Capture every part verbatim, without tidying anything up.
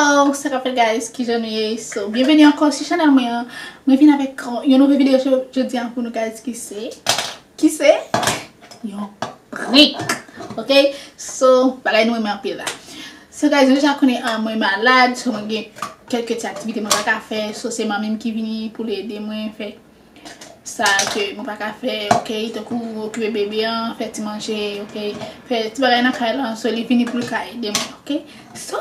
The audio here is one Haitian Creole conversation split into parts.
Hello, sa k ap fèt, guys? Kijan nou ye? So, byenveni ankò sou chanèl mwen an. Mwen vin avèk yon nouvo videyo jodi a pou nou, guys, ki se, ki se yon prank. Ok? So, bagay nou renmen anpil la. So, guys, nou deja konnen, ah, mwen malad, so mwen gen kèlke ti aktivite mwen pa ka fè. So, se manmi m ki vini pou l ede mwen fè sa ke mwen pa ka fè, ok? Tankou okipe bebe an, fè ti manje, ok? Fè ti bagay nan kay lan, so li vini pou l ka ede mwen, ok? So,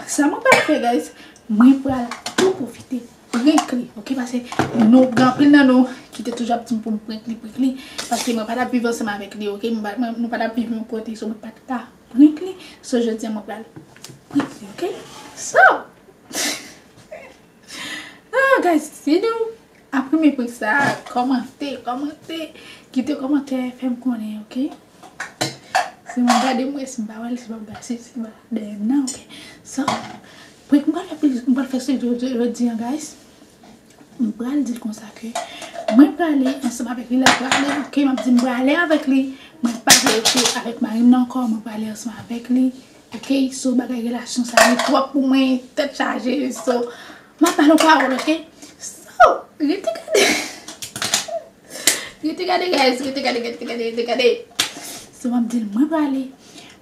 sa mwen pral fè, guys, mwen pral tou pwofite prank li, ok? Paske nou, gen anpil nan nou ki te toujou ap di m pou m prank li, prank li, paske mwen pa t ap viv ansanm avèk li, ok? Mwen pa, mwen, nou pa t ap viv menm kote, so mwen pa t ka prank li, so jodi a mwen pral prank li, ok? So, Ah, guys, si nou ap renmen prank sa, kòmante, kòmante, kite kòmantè, fè m konnen, ok? Si mwen gade m wè si m pa wè l, si m pa gade si m pa dèyè m nan, ok? So, prank m pral fè plis, m pral fè sou jodi an, guys. M pral di l konsa ke mwen prale ansanm avèk li, lè prale, ok? M ap di m prale avèk li, mwen pa rete avèk mari m nan ankò, mwen prale ansanm avèk li. Ok, so bagay relasyon sa li twòp pou mwen, tèt chaje, so m ap ba nou pawòl, ok? So, rete gade. Rete gade, guys, rete gade, rete gade, rete gade. So, m ap di l, mwen prale,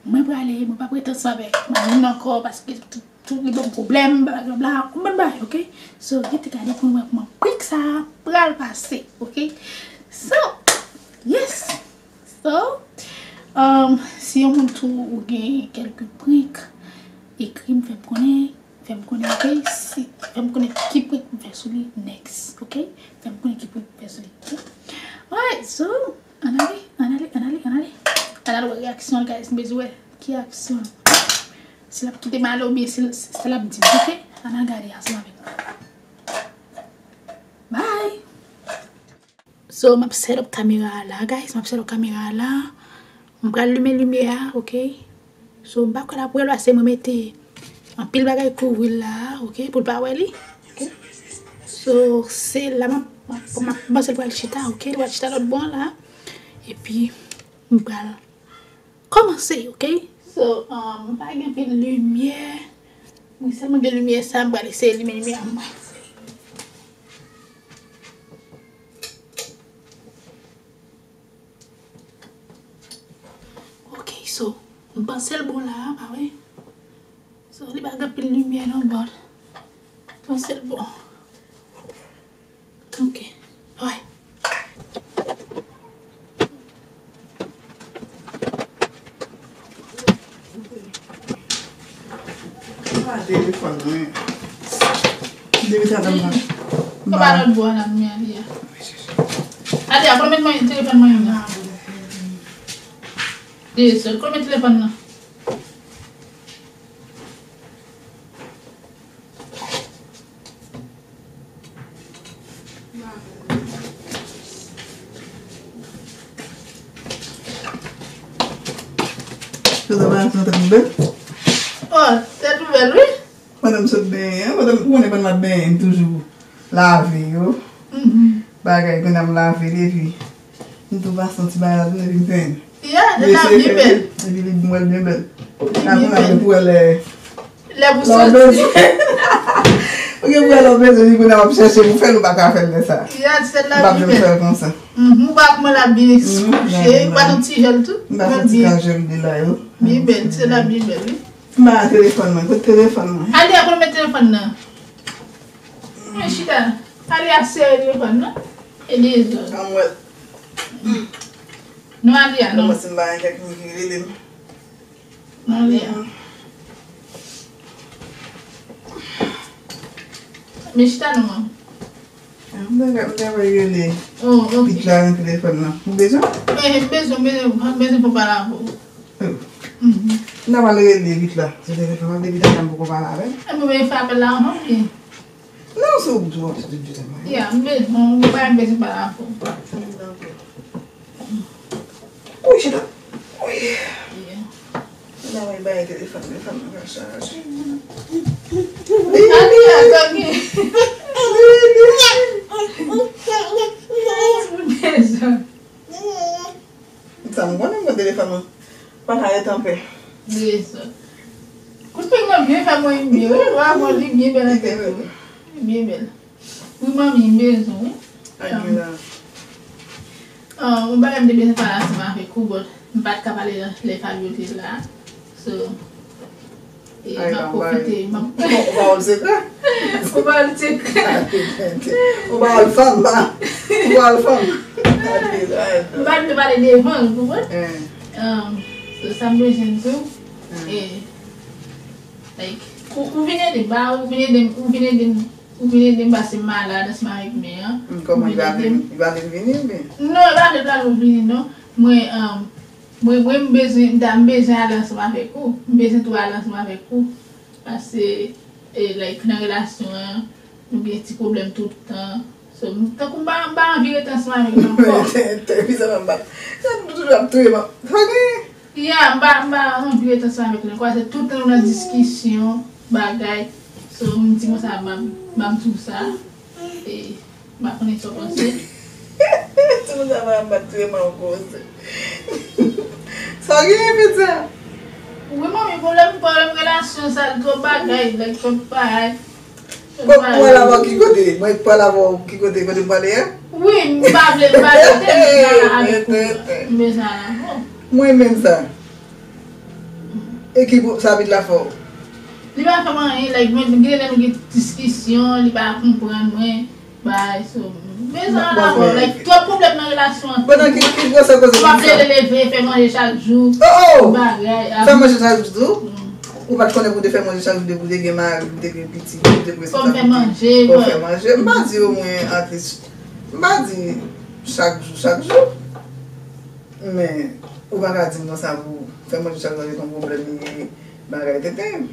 mwen prale, mwen p ap rete ansanm avèk mari m nan ankò, paske tout, tout li ban m pwoblèm, blablabla, ou konprann bagay, ok? So, rete gade pou nou wè kòman prank sa pral pase, ok? So, yes! So, um, si yon moun tou ou gen kèlke prank, ekri m, fè m konnen, fè m konnen, ok? Si, fè m konnen ki prank m fè sou li next, ok? Fè m konnen ki prank m fè sou li, ok? Alright, so, ann ale, ann ale, ann ale, ann ale. Ann ale wè reyaksyon l, guys, m bezwen wè ki reyaksyon l. Si l ap kite m ale oubyen si l, si l ap di m, ok? Ann al gade ansanm avèk mwen. Bye! So, m ap set up kamera a la, guys. M ap set up kamera a la. M pral limen limyè a, ok? So, m pa kwè l ap wè l, paske mwen mete anpil bagay kouvri l la, ok? Pou l pa wè li, ok? So, se la m ap, m ap, m ap panse l pral chita, ok? Li pral chita lòt bò an la. Epi, m pral kòmanse, ok? So, um, m pa gen anpil limyè. Mwen sèlman gen limyè sa, m pral eseye limen limyè a mwen. Ok, so, m panse l bon la, pa vre? So, li pa gen anpil limyè non, but m panse l bon. Ok. Alright. Pa telefòn mwen. Depi sa nan mwen. Kòman lòt bò a la, men ale a. Ale a, pou mete mwen telefòn mwen la. Dezòd, pou mete telefòn nan. Kote w pa ap nan tèt m bèl? Oh, tèt ou bèl, wi. Pandan m sot benyen, pandan m konnen pandan m ap benyen, m toujou lave yo. Mhm. Bagay, pandan m lave, depi m tou pase yon ti bagay la tou, depi m fè. Ya, tèt la byen bèl. Epi li, mwen, byen bèl. Li byen bèl. Lè pou wè lè. Lè pou soti. Ou gen pou wè lè w bezwen li, kounye a w ap chèche pou fè l, ou pa ka fè l lè sa. Ya, tèt la byen bèl. Ou pa janm fè l konsa. Mhm, ou pa kouman l ap byen kouche, ou pa nan ti jèl tou. M pa fè ti ka jèl de la yo. Byen bèl, tèt la byen bèl, wi. M pa nan telefòn mwen, kote telefòn mwen? Ale a, pou l met telefòn nan. Men chita. Ale a sere telefòn nan. E dezòd. Anmwèl. Non, ale a, non. Mwen si m pa gen kèk moun ki rele m. Non, ale a. Men chita non, an. Ah, m ta, m ta pral rele. Oh, ok. Pit la nan telefòn nan. Ou bezwen? Eh, m bezwen, m bezwen, m bezwen pou pale avè w. Oh. Mhm. M ta pral rele Pit la sou telefòn nan, depi tata m poko pale avè l. E mwen, men fè apèl la anvan, byen. Non, se ou ki tou ap soti di tèt mwen. Ya, m bezwen, m pa bezwen pale avè w. Wi, chita. Wi. Yeah. Nan mwen bay telefòn, telefòn mwen pa chaje. Wi, wi. Wi, wi. Sa m konnen mwen telefòn mwen pa ka ret anpè. Wi, sa. Kout peng nan byen fè Mwen, m byen, wi. Bravo, li byen bèl anpil tou, wi. Li byen bèl. Wi, manmi, m bezwen, wi. Ann gen la. Ah, yon bagay m te bezwen pale ansanm avèk ou, but m pa t ka pale lè Fabio te la. So, e, m ap pwofite, m ap... Ou pawòl sekrè? Ou pawòl sekrè. Ou pawòl fanm, pa? Ou pawòl fanm. M pa t vle pale devan l, ou konprann? Um, so, sa m bezwen di w, e, like, ou, ou vin ede m, ba, ou vin ede m, ou vin ede m, ou vin ede m pase m malad ansanm avèk men an. Kòman li pa vin, li pa vin vini, oubyen? Non, li pa vle, li pa vle vini, non. Mwen, um, mwen, mwen, m bezwen, m ta, m bezwen ale ansanm avèk ou. M bezwen tou ale ansanm avèk ou. Paske, e, like, nan relasyon an, nou gen ti pwoblèm tout tan. So, m, tankou m pa, m pa anvi rete ansanm avèk li ankò. Te, te, bizarman, m pa, nou toujou ap touye m. Sa gen? Ya, m pa, m pa anvi rete ansanm avèk li ankò. Se tout tan nou nan diskisyon, bagay. So, m di konsa, m ap, m ap di w sa. E, m pa konnen sa w panse. Tout moun sa va bat touye m ankò. Sa w genyen, pitit? Wi, manmi, pwoblèm, pwoblèm relasyon sa, twòp bagay, like, twòp bagay. Twòp bagay. Mwen la, mwen ki kote? Mwen pral avè w ki kote, kote m prale a? Wi, m pa vle, m pa vle te m bezwen ale avèk ou. M bezwen ale avè w. Mwen menm sa. E ki pou sa vit la fè w? Li pa fè m anyen, like, mwen, gen lè nou gen diskisyon, li pa konprann mwen. Bay, so, bezwen al avè w, like, twòp pwoblèm nan relasyon an. Pandan ki, ki gwo sa koze konsa? Ou pa vle leve, fè manje chak jou. Oh, oh! Bagay, fè manje chak jou tou? Mm. Ou pa t konnen pou w te fè manje chak jou depi w te gen mari, pou w te gen pitit, pou w te prensip. Fò m fè manje, fò w fè manje. M pa di yo mwen, at least, m pa di chak jou, chak jou. Men, ou pa ka di m konsa pou fè manje chak jou, se yon pwoblèm li ye, bagay tenten.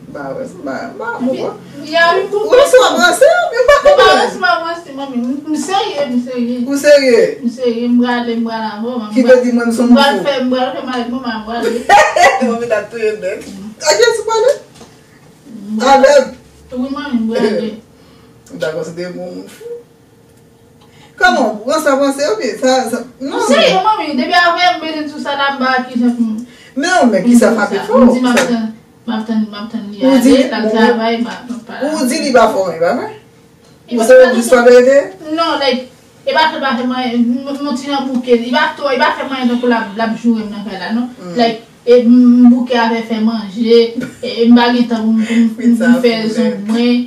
M pa wè, m pa, m pa konprann. Ou ranse w ap ranse, m pa konprann. M pa ranse, m ap ranse, manmi. M, m serye, m serye. Ou serye? M serye, m prale, m prale avè w, manmi. Ki vle di mwen m se yon fou? M pral fè, m pral fè malèt mwen, m prale. Manmi ta touye m nèt. A kiyès ou prale? Avè m? Wi, manmi, m prale. M ta konsidere m yon moun fou. Kòman? Ou ranse ap ranse, oubyen sa, sa, non. M serye, manmi, depi avè m bezwen di w sa la, m pa wè kijan pou m... Non, men kisa frape fò? M di m ap tann, m ap tann, m ap tann li ale, l al travay, m ap, m ap pa la. Ou di li pa fè anyen, pa vre? Ou se jis pa verite? Non, like, e pa fè, pa fè manyen, m, m, yon ti jan bouke, li pa twò, li pa fè manyen tankou l ap, l ap joure m nan kay la, non. Like, e m, m bouke avè fè manje, e m pa gen tan pou m, pou m, pou m, pou m fè zong mwen,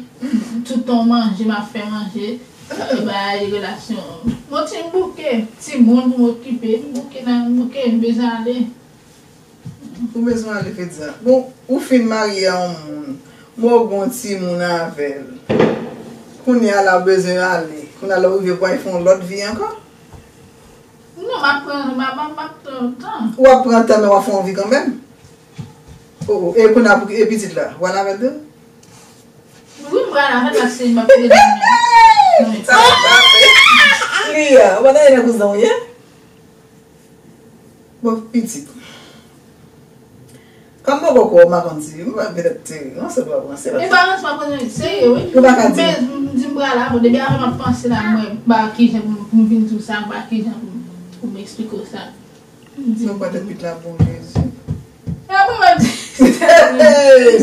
tout tan w manje, m ap fè manje. E bagay relasyon. Mwen ti m bouke, timoun pou m okipe, m bouke nan, m bouke, m bezwen ale. Ou bezwen ale, Fedza. Bon, ou fin marye a yon moun, men w gen yon timoun avè l. Kounye a la ou bezwen ale. Kounye a la ou rive pou al fè yon lòt vi ankò? Non, m ap pran, m ap, m ap, m ap pran tan. Ou ap pran tan, men w ap fè yon vi kanmenm? Oh, oh, e kounye a pou, e pitit la, w al avè l tou? Wi, m pral avè l paske m ap rele nan men. Sa ap frape. Lia, ou pa tande nan kouzen w ye? Bon, pitit. Kòm m poko kwè w, m pa konn si, m pa, petèt se ranse w ap ranse. E pa ranse m ap ranse, serye, wi. Ou pa ka di. Men, m di m pral la, bon, depi avè m ap panse la, mwen, m pa kijan pou m, pou m vin di w sa, m pa kijan pou m, pou m eksplike w sa. M pa tèt pit la bon, Jezi. Apre, m ap di,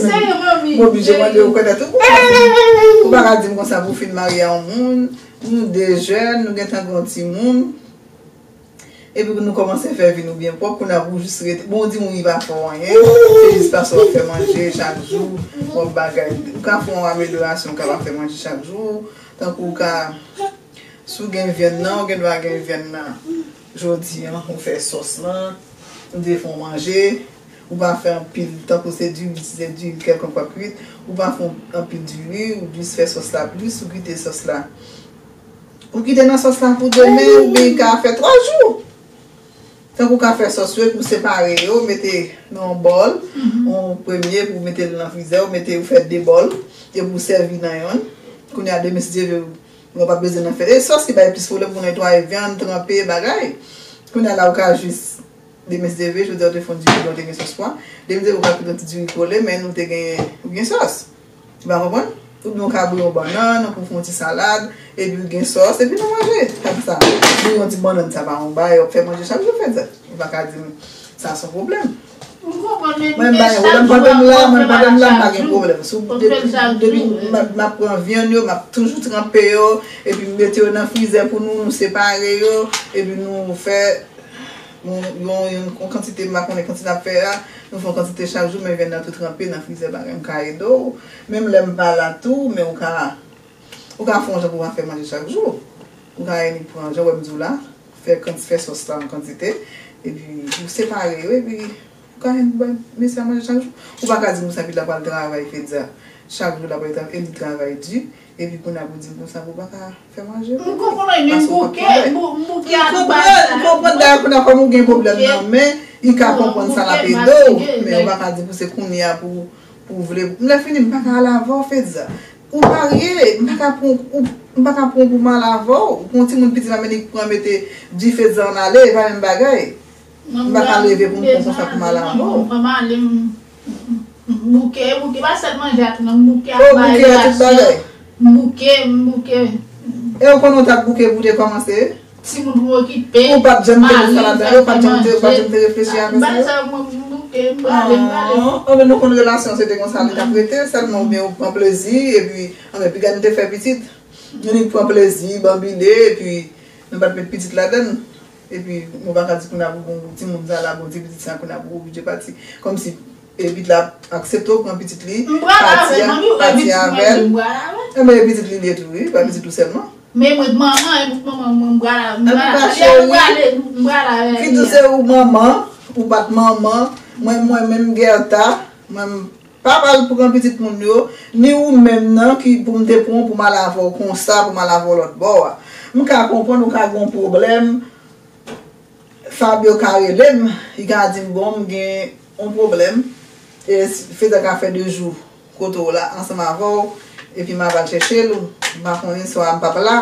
serye, manmi. M oblije mande w kwè tèt ou. Ou pa ka di m konsa pou w fin marye a yon moun, nou de jèn, nou gentan gen yon timoun. Epi pou nou kòmanse fè vi nou byen pwòp, kounye a pou w jis rete. Bon, w di moun li pa fè w anyen, se jis paske w ap fè manje chak jou, w ap bagay. Ou ka fè yon amelyorasyon, ou ka pa fè manje chak jou, tankou w ka Si w gen vyann nan, ou gen dwa gen vyann nan jodi an, ou fè sòs lan, ou te fè yon manje, ou pa fè anpil, tankou se diri, si se diri kèlkonk w ap kwit, ou pa fè anpil diri, ou jis fè sòs la plis, ou kite sòs la. Ou kite nan sòs la pou demen, oubyen ka fè twa jou. Tankou w ka fè sòs yo, epi w separe yo, mete nan yon bòl, yon premye pou w mete l nan frizè, ou mete, ou fè de bòl, epi w sèvi nan yonn. Kounye a, demen, si Dye vle, ou pa bezwen nan fè. E sòs ki bay plis pwoblèm pou netwaye vyann, tranpe, bagay. Kounye a la, ou ka jis, demen, si Dye vle, jodi a, ou te fè yon diri, ou te gen sòs pwa. Demen, si Dye vle, ou ka kite yon ti diri kole, men nou te gen, ou gen sòs. Ou pa konprann? Oubyen ou ka bouyi yon bannann, ou fè yon ti salad, epi ou gen sòs, epi nou manje. Sa di sa, bouyi yon ti bannann, sa pa yon bagay, w ap fè manje chak jou, fè sa. Ou pa ka di m, sa se yon pwoblèm. Mwen, m pa gen pwoblèm. Pandan m la, mwen, pandan m la, m pa gen pwoblèm. Si w, depi, depi m, m ap pran vyann yo, m ap toujou tranpe yo, epi m mete yo nan frizè pou nou, nou separe yo, epi nou fè yon, yon, yon, yon kantite, m pa konnen kantite n ap fè a, nou fè yon kantite chak jou, men vyann nan tou tranpe nan frizè, bagay, m ka ede w. Menm lè m pa la tou, men ou ka, ou ka fè yon jan pou w pa fè manje chak jou. Ou ka annik pran, jan w wè m di w la, fè kant-, fè sòs la an kantite, epi ou separe yo, epi ou ka annik bay mesye a manje chak jou. Ou pa ka di m konsa, epi l ap al travay, Fedza. Chak jou l ap al travay, e li travay di, epi kounye a pou di m konsa pou w pa ka fè manje pou li. M konprann, men m bouke, m bou-, m bouke ak bagay sa. M konprann, dayè kounye a kòm ou gen pwoblèm nan men, li ka konprann sa l ap ede w, men ou pa ka di pou se kounye a pou, pou w vle. Lè fini, m pa ka al avè w, Fedza. Ou marye, m pa ka pran w, ou, m pa ka pran w pou m al avè w. Ou pran yon timoun piti la, men li pran mete di Fedza ann ale, e pa menm bagay. M pa ka leve pou m pran konsa pou m al avè w. Mwen, mwen, mwen, mwen, m bouke, bouke, pa sèl manje a tou, non, m bouke ak bagay. M bouke, m bouke. E ou konnen w t ap bouke pou w te kòmanse? Timoun pou m okipe, mari m fè manje. Ou pa t janm te konsa ladan yo, ou pa t janm te, ou pa t janm te reflechi avè sa yo? Bagay sa yo, mwen, m bouke, m prale, m prale. Anben, nou konn relasyon se te konsa li t ap rete, sèlman oubyen ou pran plezi, epi, anben, piga nou te fè pitit, nou li pran plezi, banbile, epi nou pa t met pitit ladan l. Epi, mwen pa ka di kounye a pou bon timoun sa la, bon ti pitit sa kounye a pou oblije pati. Kòmsi, e pitit la aksepte w pran pitit li, pati a, pati avè l. Enben, e pitit li li ye tou, wi, pa pitit ou sèlman. Men mwen, manman, e bout manman, mwen, m prale, m prale, m prale avè li. Ki di se ou manman, ou pa t manman, mwen, mwen menm Gerta, mwen, m pa pral pran pitit moun yo, ni ou menm nan, ki pou m te pran w pou m al avè w konsa, pou m al avè w lòt bò a. M ka konprann ou ka gen yon pwoblèm, Fabio ka rele m, li ka di m, bon, m gen yon pwoblèm, e Fedza ka fè de jou kote w la, ansanm avè w, epi m ap al chèche l, ou m pa konnen swa m p ap la,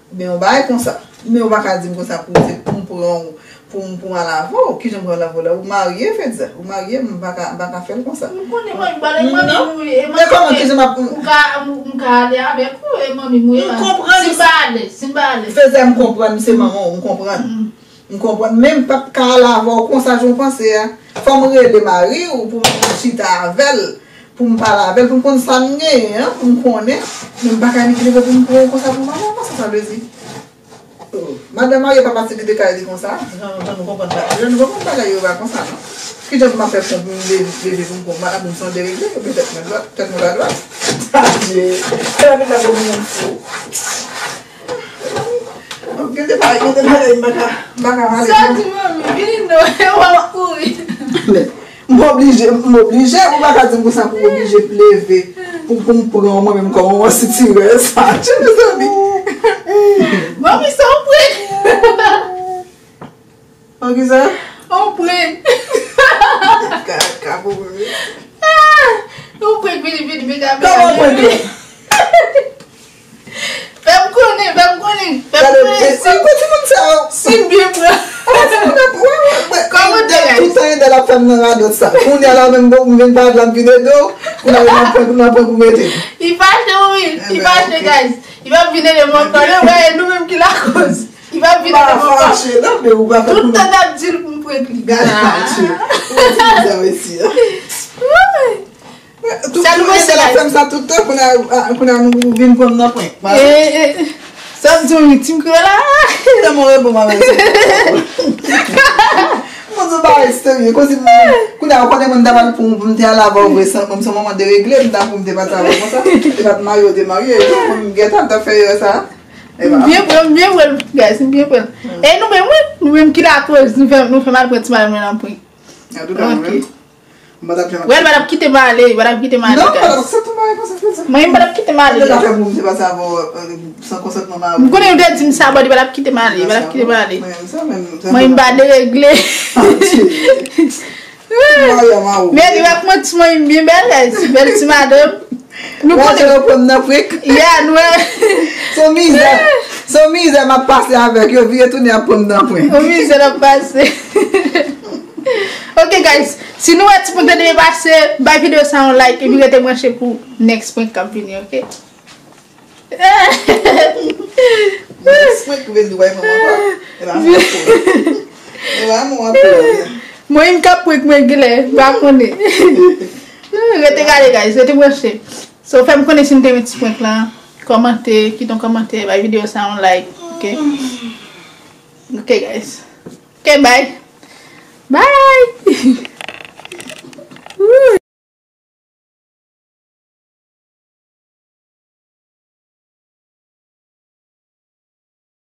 oubyen yon bagay konsa. Men ou pa ka di m konsa pou se pou m pran w, pou m, pou m al avè w. Kijan m pral avè w la? Ou marye, Fedza? Ou marye, m pa ka, m pa ka fè l konsa. M konnen mwen, m pale manmi m, wi, e manmi m, ou ka, m, m ka ale avèk ou, e manmi m, wi. M konprann. Si m pa ale, si m pa ale. Fedza, m konprann, se manman w, m konprann. M konprann, men m p ap ka al avè w konsa jan w panse a. Fò m rele mari w pou m chita avè l, pou m pale avè l, pou m konn sa n genyen an, pou m konnen. Men m pa ka annik leve pou m pran w konsa pou m al avè w, sa sa vle di? Oh, madanm marye pa pase kite kay li konsa, jan, jan nou konprann bagay, jan nou konprann bagay yo pa konsa non. Kijan pou m ap fè pran pou m leve, leve pou m pran w, madanm, m se yon deregle, petèt mwen dwat, petèt mwen pa dwat. Adje, sa la fè sa pou moun fou. Gen de bagay, gen de bagay m pa ka, m pa ka pale. Sa di manmi, vini non, e w ap kouri. M oblije, m oblije, ou pa ka di m konsa pou m oblije leve, pou, pou m pran w mwen menm kòm yon sitirè sa. Tchè, mezanmi. Manmi, se yon prank. An kisa? Yon prank. Ka, ka pou mwen. Ah, yon prank, vini, vini, vini, vini. Kòman yon prank la? Fè m konnen, fè m konnen, fè m konnen. Gade, e, e, e, ti moun sa yo. Si m byen pran. Kòman te gen? Tout tan Edel ap fè m nan radòt sa. Kounye a la menm, bon, m vin parèt la, m vin ede w. Kounye a la, m ap pran, m ap pran pou mete. Li fache, wi. Li fache, guys. Li p ap vin ede m ankò. Li wè, e nou menm ki lakoz. Li p ap vin ede m ankò. Tout tan n ap di l pou m prank li. Gade, Matye. Ou wè ti moun sa yo isi a. Wi. Tou, tou Edel ap fè m sa tout tan, kounye a, kounye a nou vin pran m nan prank. E, e, sa m di w, wi, Tim Kreyòl la. Tèlman w reponn m avèk sa. Mwen di w bagay serye, kounye a, kounye a, ou konnen mwen ta pral pou, pou m te al avè w vre, san, mwen se manman deregle, m ta pou m te pati avè w konsa. E pa t marye w te marye, mwen m gentan ta fè erè sa. M byen pran, m byen pran, guys, m byen pran. E nou menm, wi, nou menm ki lakoz, nou fè, nou fè m al pran ti madanm nan nan prank. Antouka, mwen menm. M pa t ap janm. Wè, l pa t ap kite m ale, li pa t ap kite m ale, guys. Non, m pa t ap aksepte yon bagay konsa, Fedza. Mwen, m pa t ap kite m ale, guys. Ou te ka fè pou m te pase avè w, euh, san konsantman mari w. M konnen ou te di m sa, but li pa t ap kite m ale, li pa t ap kite m ale. Mwen, sa menm, sa menm. Mwen, m pa deregle. Adje. Mari a mari w. Men li pa k manti, mwen, m byen bèl, guys. Bèl ti madanm. Nou konnen. Ou pran m nan prank. Yeah, nou. Se yon mizè. Se yon mizè m ap pase avèk yo, vire tounen ap pran m nan prank. Yon mizè n ap pase. Ok, guys, si nou wè ti prank lan te byen pase, bay videyo sa yon like, epi rete branche pou next prank k ap vini, ok? Next prank vin di, bay manman pa. E pa manman pou. E pa manman pou. Mwen menm k ap prank mwen genlè m pa konnen. Rete gade, guys, rete branche. So, fè m konnen si n te renmen ti prank la. Kòmante, kite yon kòmantè, bay videyo sa yon like, ok? Ok, guys. Ok, bye. Bye.